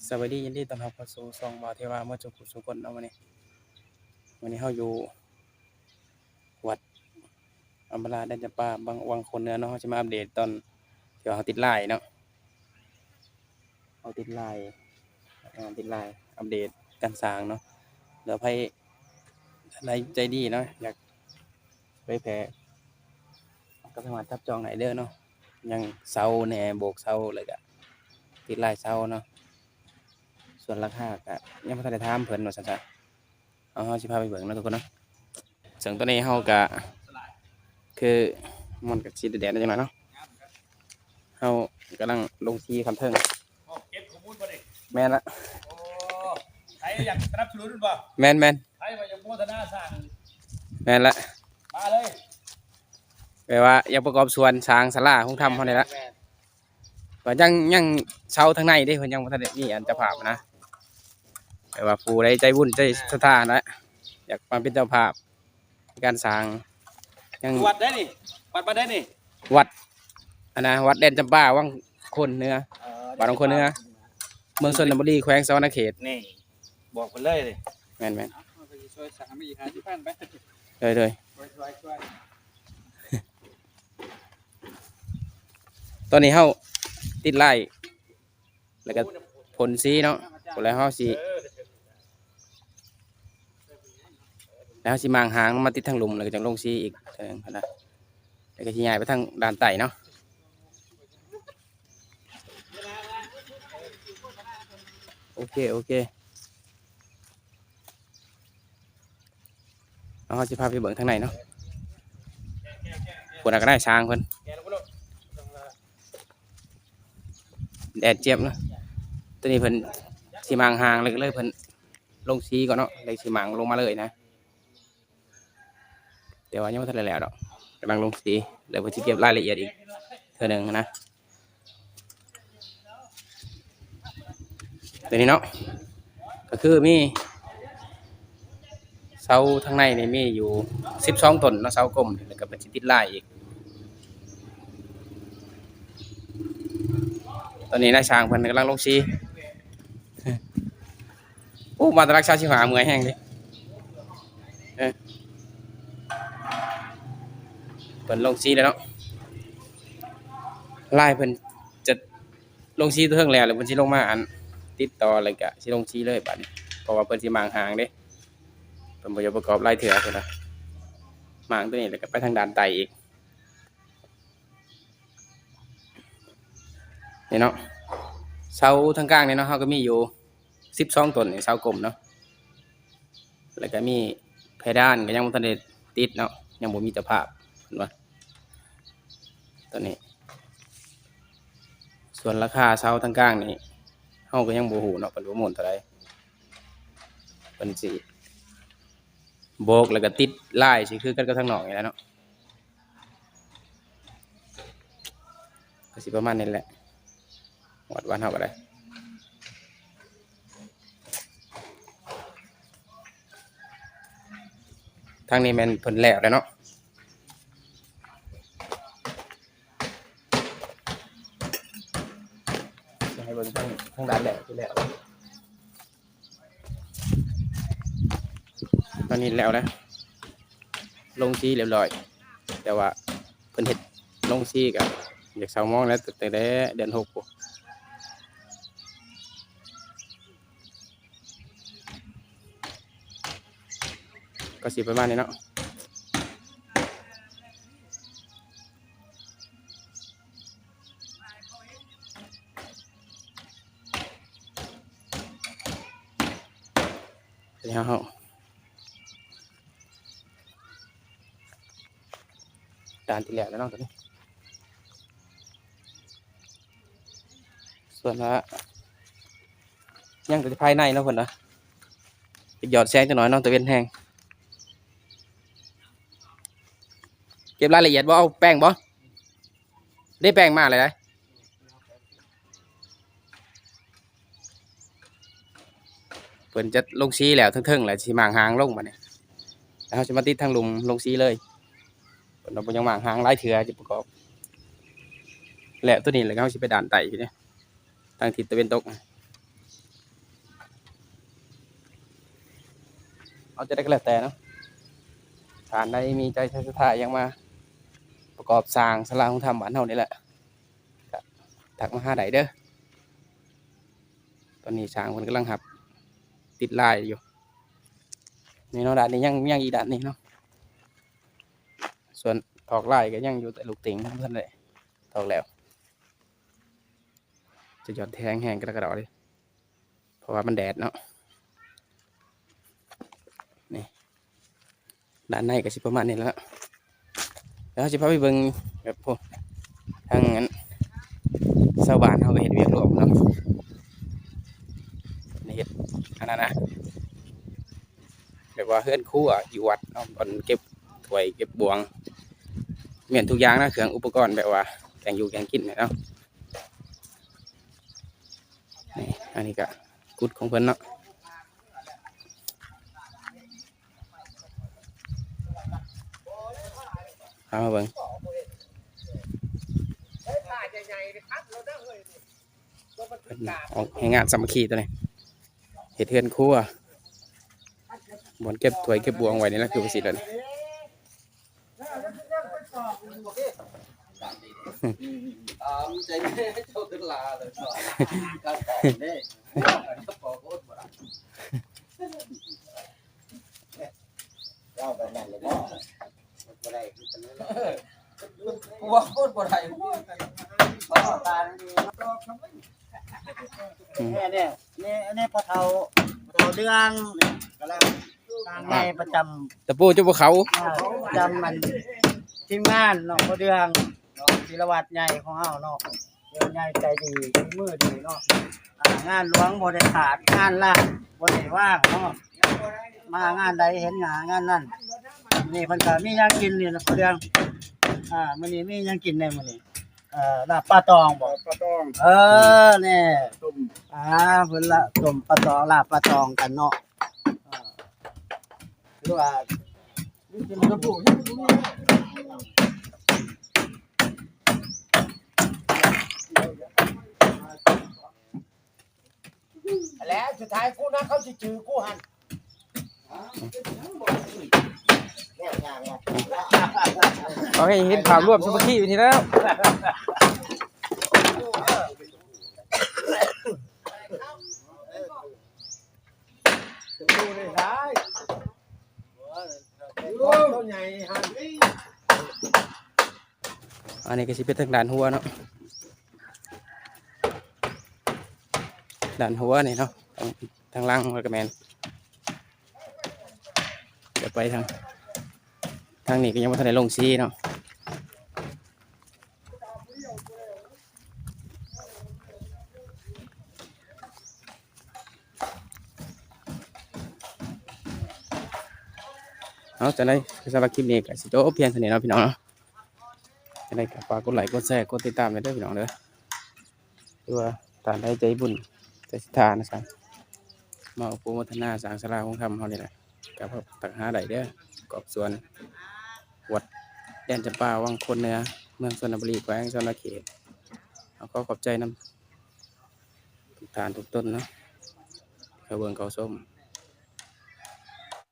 ສະບາຍດີ ຍິນດີຕ້ອນຮັບເຂົ້າສູ່ຊ່ອງບ່າວເທວາໝົດສູ່ຜູ້ສູ່ຄົນເນາະ. ມື້ນີ້ ມື້ນີ້ເຮົາຢູ່ວັດອຳມາລາແດນຈຳປາ ວັງ ວັງໂຄນເໜືອເນາະ. ເຮົາຊິມາອັບເດດຕອນທີ່ວ່າເຮົາຕິດລາຍເນາະ ເຮົາຕິດລາຍ ເຮົາຕິດລາຍ ອັບເດດການສ້າງເນາະ. ເຫຼືອໃຜ ໃຜໃຈດີເນາະ ຢາກເຜີຍແຜ່ ກໍສາມາດຈັບຈອງໄດ້ເດີເນາະ. ຍັງເສົາແດ່ ໂບກເສົາ ແລ້ວກະຕິດລາຍເສົາເນາະ. ສ່ວນລາຄາກະຍັງບໍ່ທັນໄດ້ຖາມເພິ່ນວ່າຊັ້ນຊະ. ເອົາ ເຮົາຊິພາໄປເບິ່ງເນາະທຸກຄົນເນາະ. ເຊິ່ງຕອນນີ້ເຮົາກະ ຄືມັນກະຊິແດດໆ ໜ້ອຍເນາະ. ເຮົາກຳລັງລົງສີຂັ້ນເທິງ. ເກັບຂໍ້ມູນບໍ່ນີ້? ແມ່ນລະ. ໂອ້ ໃຜຢາກສະໜັບສະໜູນບໍ່? ແມ່ນໆ. ໃຜວ່າຢາກໂມທະນາສ້າງ? ແມ່ນລະ ມາເລີຍ. ແປວ່າຢາກປະກອບສ່ວນສ້າງສາລາໂຮງທຳເຮົານີ້ລະ. ແມ່ນ. ວ່າຍັງ ຍັງເສົາທາງໃນເດ້ ເພິ່ນຍັງບໍ່ທັນໄດ້ມີອັນເຈົ້າພາບນະ. ແຕ່ວ່າຜູ້ໃດໃຈບຸນໃຈສັດທານະ ຢາກມາເປັນເຈົ້າພາບໃນການສ້າງ ຍັງ ວັດໃດນີ້? ວັດບ້ານໃດນີ້? ວັດ ອັນນະ ວັດແດນຈຳປາ ວັງໂຄນເໜືອ. ເອີ ວັດວັງໂຄນເໜືອ ເມືອງຊົນນະບູລີ ແຂວງສະຫວັນນະເຂດ. ນີ້ ບອກເພິ່ນເລີຍ. ແມ່ນໆ. ເຮົາກໍຊິຊ່ວຍສ້າງໄປອີກຫ້າສິບພັນໄປ. ໂດຍໆ. ຊ່ວຍໆ ຊ່ວຍ. ຕອນນີ້ເຮົາຕິດລາຍ ແລ້ວກໍພົ່ນສີເນາະ. ແລ້ວເຮົາຊິ ແລ້ວເຮົາຊິມ້າງຫາງມາຕິດທາງລຸ່ມ ແລ້ວກໍຈັ່ງລົງສີອີກເທື່ອໜຶ່ງຫັ້ນນະ. ແລ້ວກໍຊິຍ້າຍໄປທາງດ້ານໃຕ້ເນາະ. ໂອເຄ ໂອເຄ. ເອົາ ເຮົາຊິພາໄປເບິ່ງທາງໃນເນາະ. ພຸ້ນນະ ກໍນາຍຊ່າງເພິ່ນ ແດດຈຽບເນາະ. ໂຕນີ້ເພິ່ນຊິມ້າງຫາງ ແລ້ວກໍເລີຍເພິ່ນລົງສີກ່ອນເນາະ ແລ້ວຊິມ້າງລົງມາເລີຍນະ. ແຕ່ວ່າຍັງບໍ່ທັນໄດ້ແລ້ວດອກ ກຳລັງລົງສີ ແລ້ວເພິ່ນຊິເກັບລາຍລະອຽດອີກເທື່ອໜຶ່ງນະ. ຕົວນີ້ເນາະ ກໍຄືມີເສົາທາງໃນນີ້ມີຢູ່ສິບສອງຕົ້ນເນາະ ເສົາກົມ ແລ້ວກໍເພິ່ນຊິຕິດລາຍອີກ. ຕອນນີ້ນາຍຊ່າງເພິ່ນກຳລັງລົງສີ. ໂອ້ ມາແຕ່ຫຼັກຊາວສິບຫ້າ ເມື່ອຍແຮງເດ້. ເອີ ເພິ່ນລົງສີແລ້ວເນາະ ລາຍເພິ່ນຈະລົງສີຕົວເທິງແລ້ວ ແລ້ວເພິ່ນຊິລົງມາອັນຕິດຕໍ່ ແລ້ວກະຊິລົງສີເລີຍບາດນີ້ ເພາະວ່າເພິ່ນຊິມ້າງຫາງເດ້. ເພິ່ນບໍ່ຢາກປະກອບຫຼາຍເທື່ອ ເພິ່ນວ່າມ້າງຕົວນີ້ ແລ້ວກະໄປທາງດ້ານໃຕ້ອີກ. ນີ້ເນາະ ເສົາທາງກາງນີ້ເນາະ ເຮົາກໍມີຢູ່ສິບສອງຕົ້ນນີ້ ເສົາກົມເນາະ ແລ້ວກໍມີເພດານກໍຍັງບໍ່ທັນໄດ້ຕິດເນາະ ຍັງບໍ່ມີເຈົ້າພາບເພິ່ນວ່າ ຕອນນີ້. ສ່ວນລາຄາເສົາທາງກາງນີ້ ເຮົາກໍຍັງບໍ່ຮູ້ເນາະ ເພິ່ນປະມູນເທົ່າໃດ ເພິ່ນຊິໂບກແລ້ວກໍຕິດລາຍ ຊິຄືກັນກັບທາງນອກນີ້ແຫຼະເນາະ. ກໍຊິປະມານນີ້ແຫຼະ ວັດບ້ານເຮົາກໍໄດ້. ທາງນີ້ແມ່ນເພິ່ນແລ້ວແລ້ວເນາະ ໃຫ້ເບິ່ງທາງ ທາງດ້ານແລ້ວ ທີ່ແລ້ວ. ຕອນນີ້ແລ້ວແລ້ວ ລົງສີຮຽບຮ້ອຍ ແຕ່ວ່າເພິ່ນເຮັດລົງສີກໍຢາກເຊົາມອງແລ້ວ ຕັ້ງແຕ່ເດືອນຫົກພຸ້ນ ກໍຊິປະມານນີ້ເນາະ. ເຮົາ ດ້ານທີ່ແລ້ວແລ້ວເນາະ ຕົວນີ້ ສ່ວນວ່າຍັງແຕ່ພາຍໃນເນາະ ເພິ່ນວ່າຢອດແສງຈັກໜ້ອຍເນາະ ຕາເວັນແຮງ. ເກັບລາຍລະອຽດບໍ່? ເອົາແປ້ງບໍ່? ໄດ້ແປ້ງມາແລ້ວໃດ. ເພິ່ນຈະລົງສີແລ້ວເທິງໆ ແລ້ວຊິມ້າງຫາງລົງບາດນີ້ ແລ້ວເຮົາຊິມາຕິດທາງລຸ່ມລົງສີເລີຍ. ເພິ່ນວ່າບໍ່ຢາກມ້າງຫາງຫຼາຍເທື່ອ ຈະປະກອບ ແລ້ວຕົວນີ້ ແລ້ວເຮົາຊິໄປດ້ານໃຕ້ພີ້ເດ້. ທາງທິດຕາເວັນຕົກ. ເອົາຈັ່ງໃດກໍແລ້ວແຕ່ເນາະ ທ່ານໃດມີໃຈສັດທາຫຍັງມາປະກອບສ້າງສາລາໂຮງທຳບ້ານເຮົານີ້ແຫຼະ ກໍທັກມາຫາໄດ້ເດີ. ຕອນນີ້ຊ່າງເພິ່ນກຳລັງຮັບຕິດລາຍຢູ່ນີ້ເນາະ. ດ້ານນີ້ຍັງ ຍັງອີກດ້ານນີ້ເນາະ. ສ່ວນຕອກລາຍກໍຍັງຢູ່ ແຕ່ລູກຕິ່ງບໍ່ທັນໄດ້ຕອກແລ້ວ. ຈະຢອດແຮງ ແຮງກະດະກະດໍເດ້ ເພາະວ່າມັນແດດເນາະ. ນີ້ ດ້ານໃນກໍຊິປະມານນີ້ແຫຼະເນາະ. ແລ້ວເຮົາຊິພາໄປເບິ່ງແບບ ໂອ້ ທາງອັນ ຊາວບ້ານເຮົາກໍເຮັດວຽກລວມເນາະ ເຮັດອັນນັ້ນນະ ແບບວ່າເຮືອນຄົວຢູ່ວັດເນາະ ບ່ອນເກັບຖ້ວຍເກັບບວງ ແມ່ນທຸກຢ່າງນະ ເຄື່ອງອຸປະກອນແບບວ່າແກງຢູ່ແກງກິນເນາະ. ນີ້ ອັນນີ້ກະກຸດຂອງເພິ່ນເນາະ. ພາມາເບິ່ງ ເພິ່ນອອກແຮງງານສາມັກຄີຕົວນີ້ ເຮັດເຮືອນຄົວ ບ່ອນເກັບຖ້ວຍເກັບບວງໄວ້ນີ້ລະ ຄືວ່າຊິແລ້ວນີ້. ຕາມໃຈແມ່ເຈົ້າຂຶ້ນລາເລີຍເນາະ ການຂອງເດ້ ເຈົ້າຂອງໂອດບໍ່ລະ ເວົ້າແບບນັ້ນເລີຍເນາະ ບໍ່ໄດ້ຄືກັນເລີຍເນາະ ຫົວໂຄດບໍ່ໄດ້ຫົວ ອືມ ແນ່ໆ ນີ້ ອັນນີ້ພໍ່ເຖົ້າ ພໍ່ເຖົ້າເດືອງ ນີ້ກຳລັງ ຊ່າງໃຫຍ່ປະຈຳ ຕະປູຈຸບໍ່ເຂົ້າ ອ່າ ປະຈຳອັນທີມງານເນາະ ພໍ່ເດືອງເນາະ ສິລະວັດໃຫຍ່ຂອງເຮົາເນາະ ເດືອງໃຫຍ່ໃຈດີ ມືດີເນາະ ອ່າ ງານຫຼວງບໍ່ໄດ້ຂາດ ງານລາດບໍ່ໄດ້ວ່າງເນາະ ມາງານໃດເຫັນໜ້າງານນັ້ນ ນີ້ເພິ່ນກໍມີຫຍັງກິນນີ້ນະ ພໍ່ເດືອງ ອ່າ ມື້ນີ້ມີຫຍັງກິນແດ່ມື້ນີ້? ເອີ ລາບປາຕອງບໍ? ເອີ ປາຕອງ ເອີ ແນ່ ຕົ້ມ ອ່າ ເພິ່ນລະຕົ້ມປາຕອງ ລາບປາຕອງກັນເນາະ ເອີ ຄືວ່າ ແລ້ວສຸດທ້າຍກູນະ ເຂົາຊິຈື່ກູຫັ້ນ ເອົາໃຫ້ເຫັນພາບລວມສາມັກຄີຢູ່ນີ້ແລ້ວ ອັນນີ້ກໍຊິເປັນທາງດ້ານຫົວເນາະ ດ້ານຫົວນີ້ເນາະ ທາງ ທາງຫຼັງມັນກໍແມ່ນ ຈະໄປທາງ ທາງນີ້ກໍຍັງບໍ່ທັນໄດ້ລົງສີເນາະ ເອົາ ຈັ່ງໃດສຳລັບຄລິບນີ້ກໍຊິຈົບພຽງເທົ່ານີ້ເນາະ ພີ່ນ້ອງເນາະ ຈັ່ງໃດກໍຝາກກົດໄລ ກົດແຊ ກົດຕິດຕາມໄວ້ເດີ ພີ່ນ້ອງເດີ ຫຼືວ່າທ່ານໃດໃຈບຸນໃຈສັດທານະ ມາອະນຸໂມທະນາສ້າງສາລາໂຮງທຳເຮົານີ້ແຫຼະ ກໍທັກຫາໄດ້ເດີ ກອບສວນ ວັດແດນຈຳປາ ວັງໂຄນເໜືອ ເມືອງຊົນນະບູລີ ແຂວງສະຫວັນນະເຂດ ເຮົາຂໍຂອບໃຈນຳທຸກທ່ານທຸກຕົນເນາະ ເຂົ້າເບິ່ງເຂົ້າຊົມ.